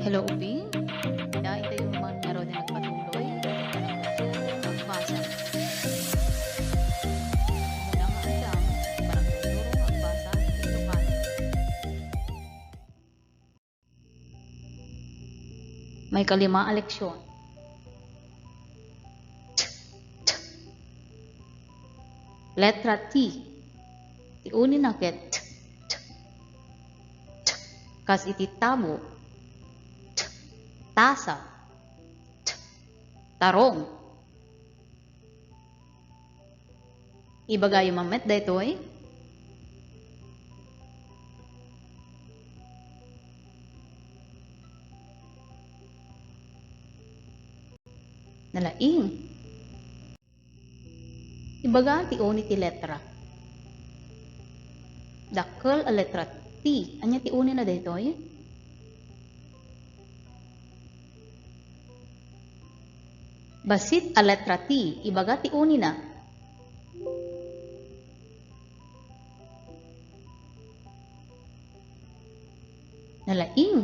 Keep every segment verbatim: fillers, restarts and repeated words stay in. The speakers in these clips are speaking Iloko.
Hello, Uping. Daytayo man ngarud nga agpatuloy. Agbasa. Umuna nga addam, Barangay Turo nga agbasa, Ilocano. Maikalima a leksyon. T, t. Letra T. Ti unina ket t, t, t. Kas iti tabo. T, tasa. T, tarong. Ibagayo man met daytoy. Nalaing. Ibaga ti uni ti letra. Dakkel a letra T. Ania ti unina daytoy? Bassit a letra T. Ibaga ti unina. Nalaing.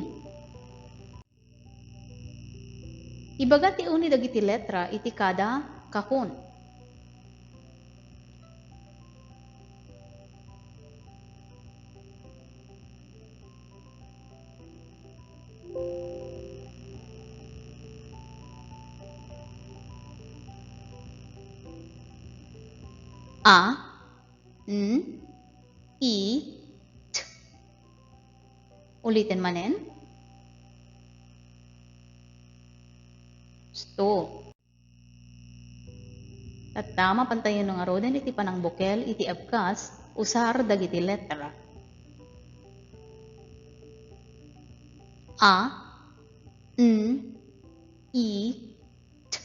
Ibaga ti uni dagiti letra iti kada kahon. A, N, I, T. Uliten manen. Sto. Tatta, mapantayo ngaruden iti panangbukel iti ebkas, usar dagiti letra. A, N, I, T.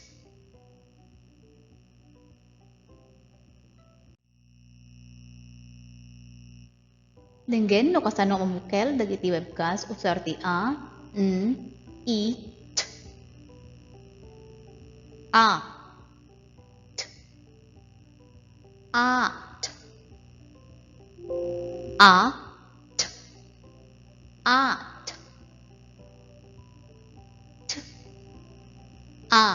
Denggen no kasano mambukel dagiti webcast, usar ti a, n, i, t. A, t. At. A, t. At. T, a,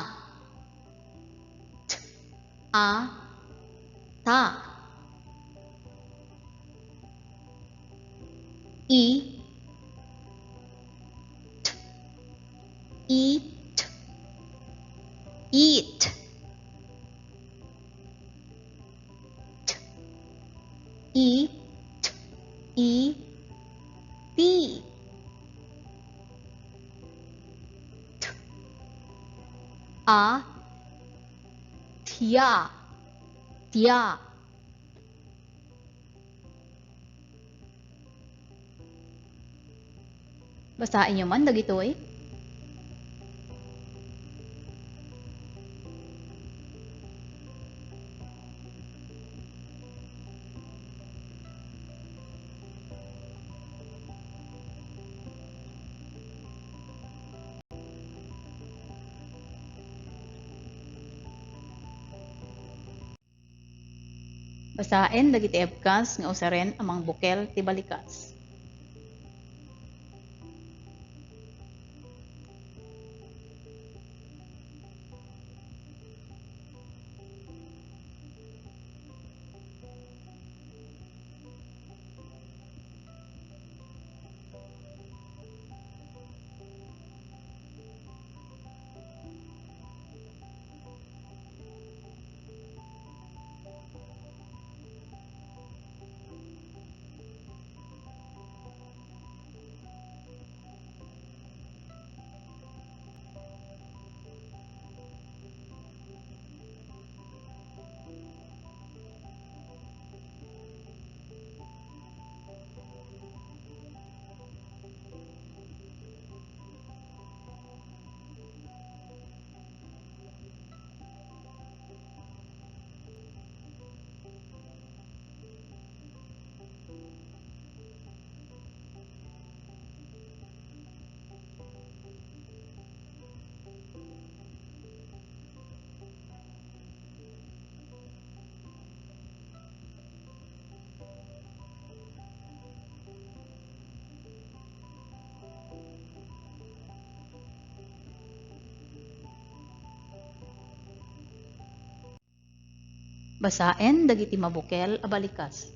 t, a, ta. I, t, it, it. T, i, t, i, ti. T, a, tia, tia. Basaenyo man dagitoy. Basaen dagiti ebkas nga usaren a mangbukel ti balikas. Basaen dagiti mabukel a balikas.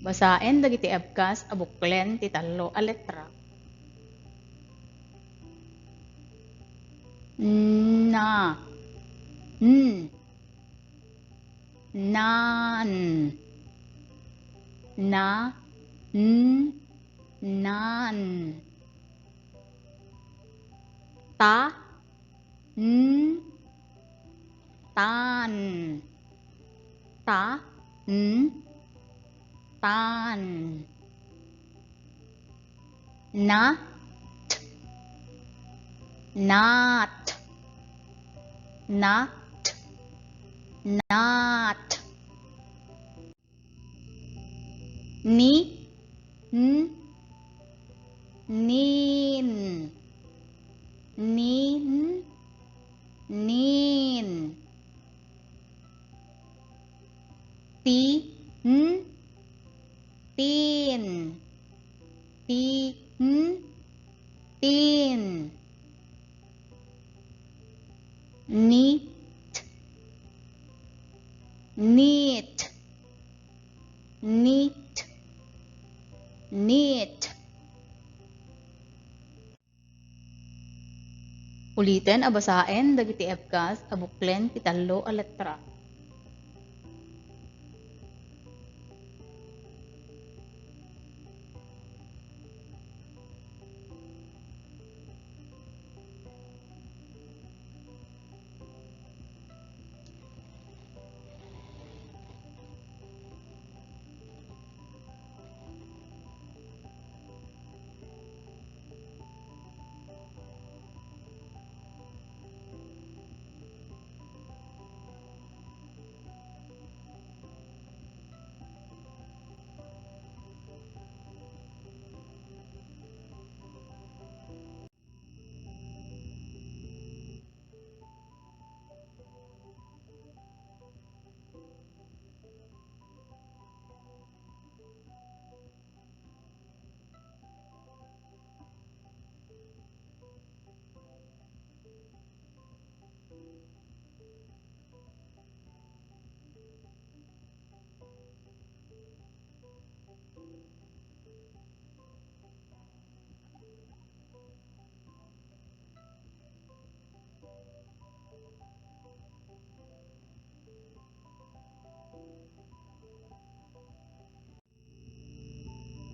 Basaen dagiti ebkas a buklen ti tallo a letra. Na. N. Nan. Na. N. Nan. Ta. N. Tan. Ta. N. Tan. Nat. Nat. Nat. Nat. Ni, n, nin, nin, nin. Ti, n, tin, ti, n, tin. Nit, nit. Nit. Nit. Uliten a basaen dagiti ebkas a buklen ti tallo a letra.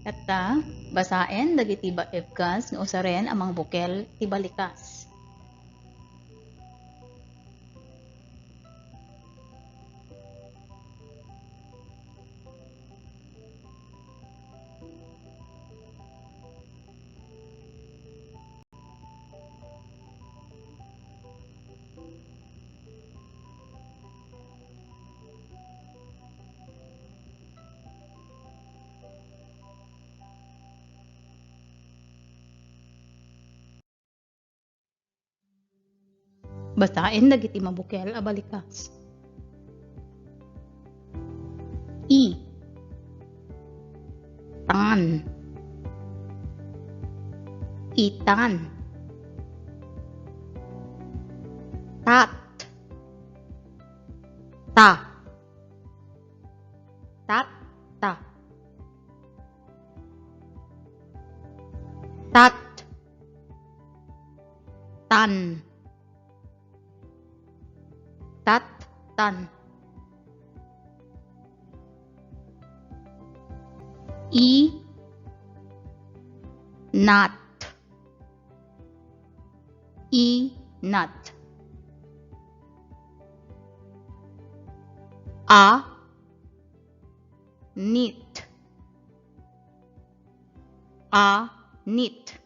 Ket ta, basaen dagiti ba-, ebkas nga usaren a mangbukel ti balikas. Basaen dagiti mabukel a balikas. I. Tan. Itan. Tat. Ta. Tat, ta. Tat. Tan. Tat, tan. I, nat. I, nat. A, nit. A, nit.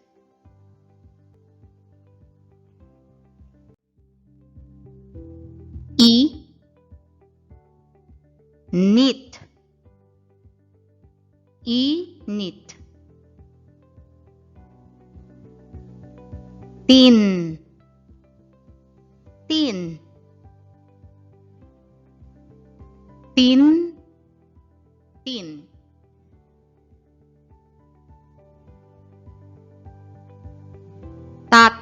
I, nit. I, nit. Tin. Tin. Tin. Tin. Tat.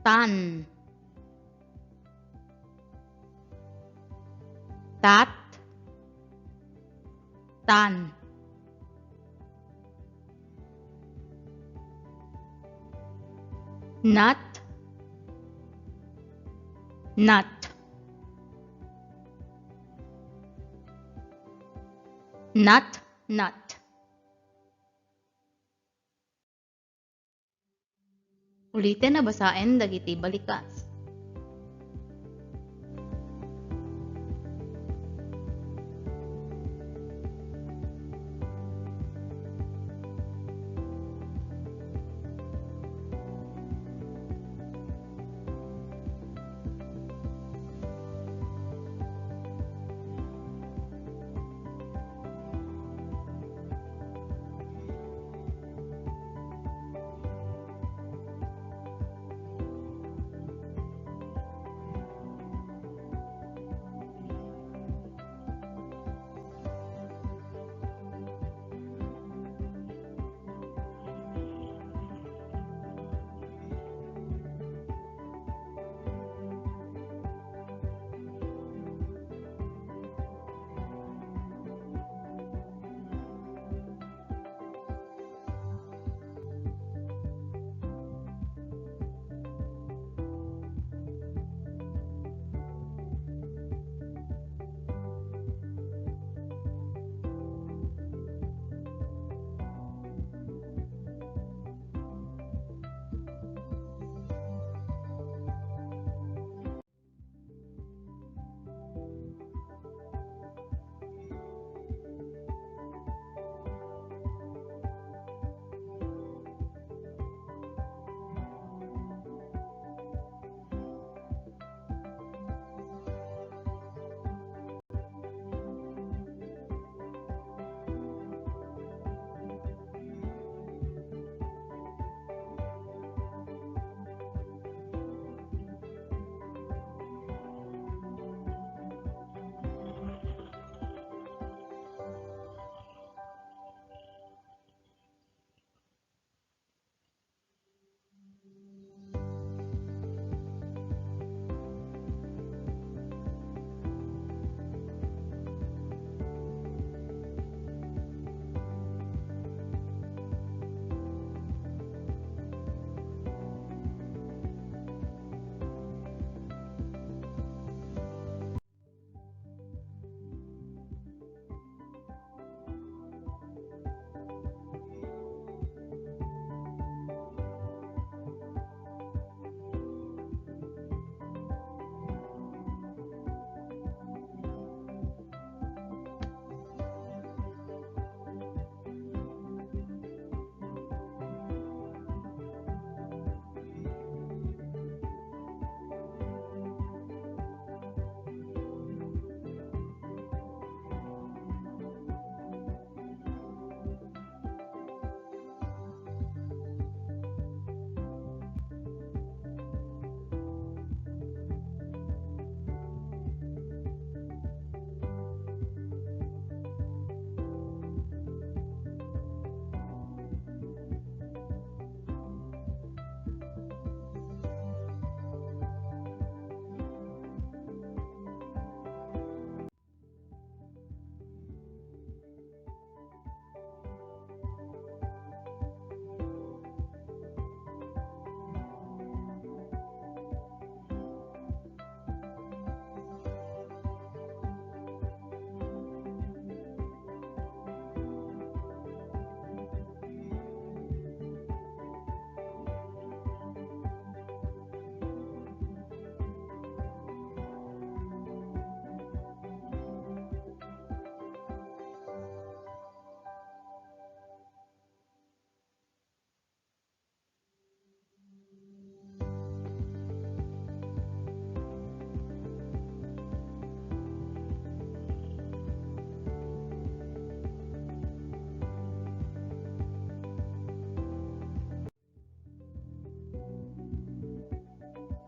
Tan. Tat. Tan. Nat. Nat. Nat, nat. Uliten a basaen dagiti balikas.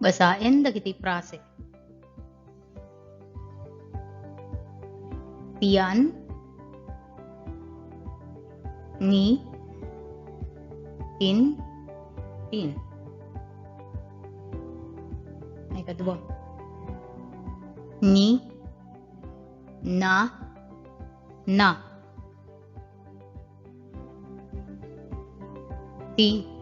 Basaen dagiti frase. Tian, ni, tin, tin. Ay, kadua. Ni, na, na. Ti.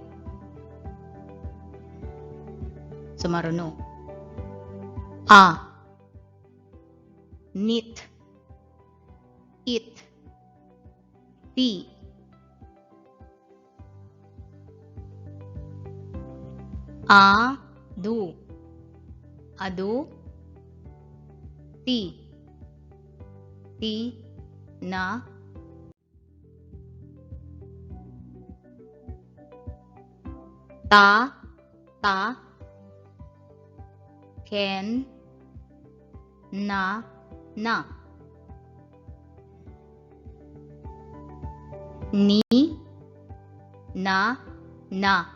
Sumaruno. A. Nit. It. Ti. A. Du. Adu. Ti. Ti. Na. Ta, ta, ken, na, na. Ni, na, na.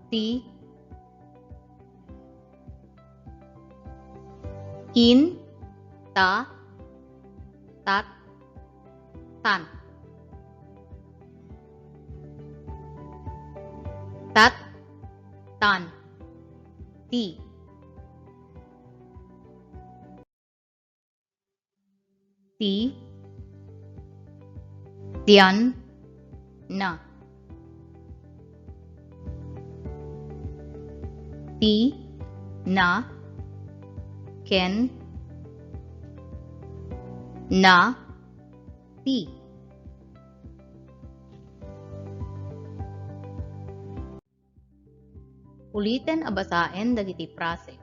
Ti, in, ta, tat, tan. Tat, tan. Ti. Ti, tian, na. Ti, na, ken, na, ti. Uliten a basaen dagiti frase.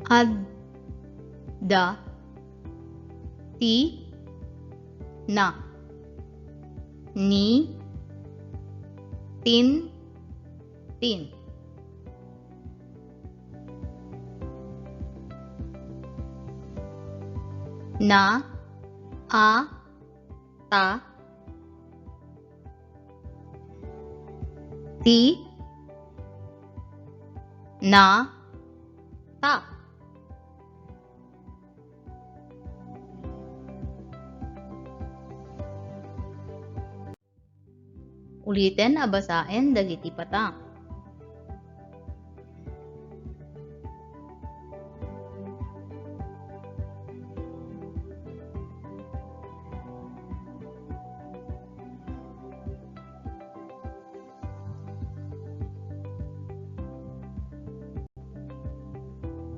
Adda ti na ni tin tin. Na a ta ti na ta. Uliten a basaen dagiti patang.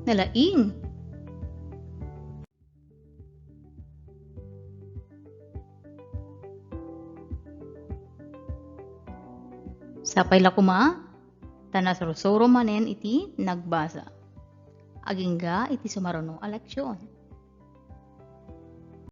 Nalaing. Sapay la koma, ta nasursuro manen iti nagbasa. Agingga iti sumaruno a leksion.